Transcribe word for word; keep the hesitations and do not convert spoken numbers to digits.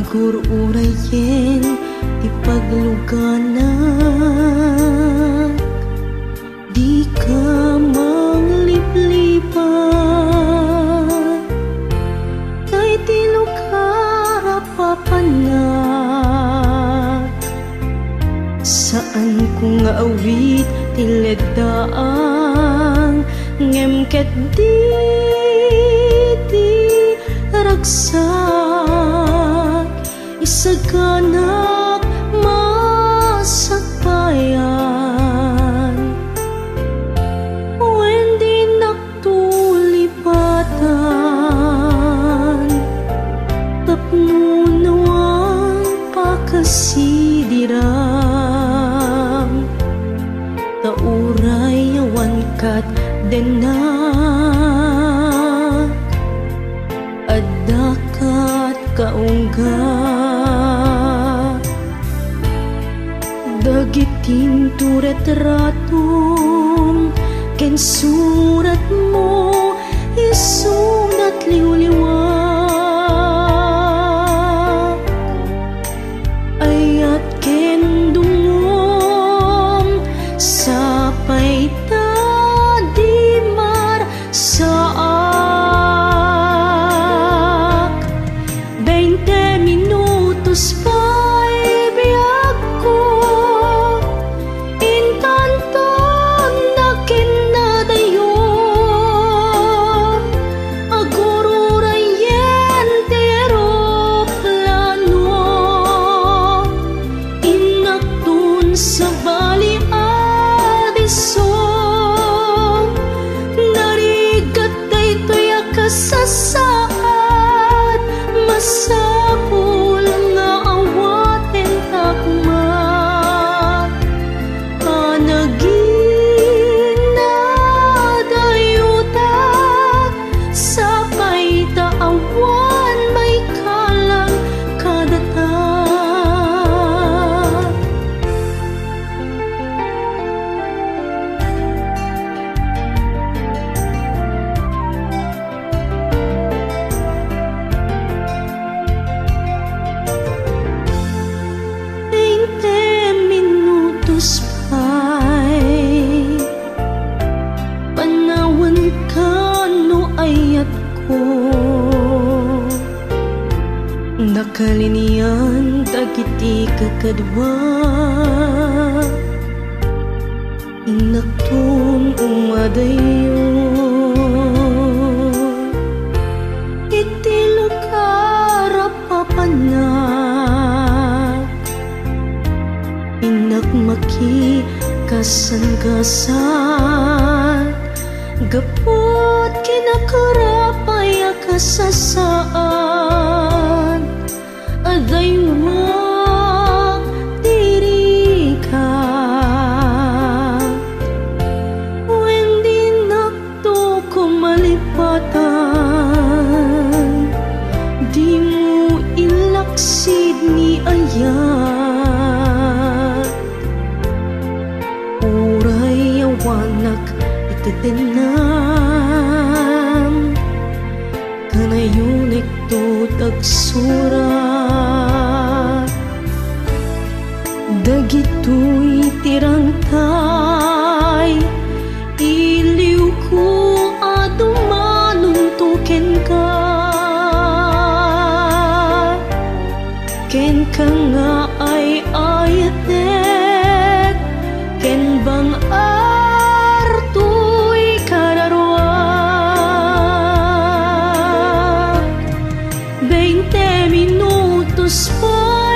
Gur-urayen ti pagluganak, dika mangliplipat. Daytoy lugar a papanak, saanko nga awit ti leddaan, ngem ketdi ti ragsak, isaganak masakbayan. Wen, dinak tulipatan tapno nawan pakasidiram. Ta uray awan kat denak, adda kat kaungga. Dagiti intoretratom ken suratmo isu naliwliwa. Ayat ken dungom, sapay ta di marsaak. Veinte minutos pay biagko, intanton nakinnadayo. Agururayen ti eroplano, innakton sabali a disso. Narigat daytoy a kasasaad, masapul nga awaten ta koma. Panaginadayotak, sapay ta awan maikalang kadata. Veinte minutos pay, panawanka no ayatko. Nakalinian dagiti kakadua. Innakton umadayo iti lugar a papanak. Innak makikasanggasat gapu ket kinakarapayak a sasaad. Adayuak diri ka. Wen, dinakto ko malipatan, dimo ilaksid ni ayat. Uray awanak iti denam, kanayonekto ti agsurat. Dagitoy ti rangtay iliwko a dumanonto kenka. Kenka nga ay-ayatek ken bang-ar toy kararuak. Veinte minutos pa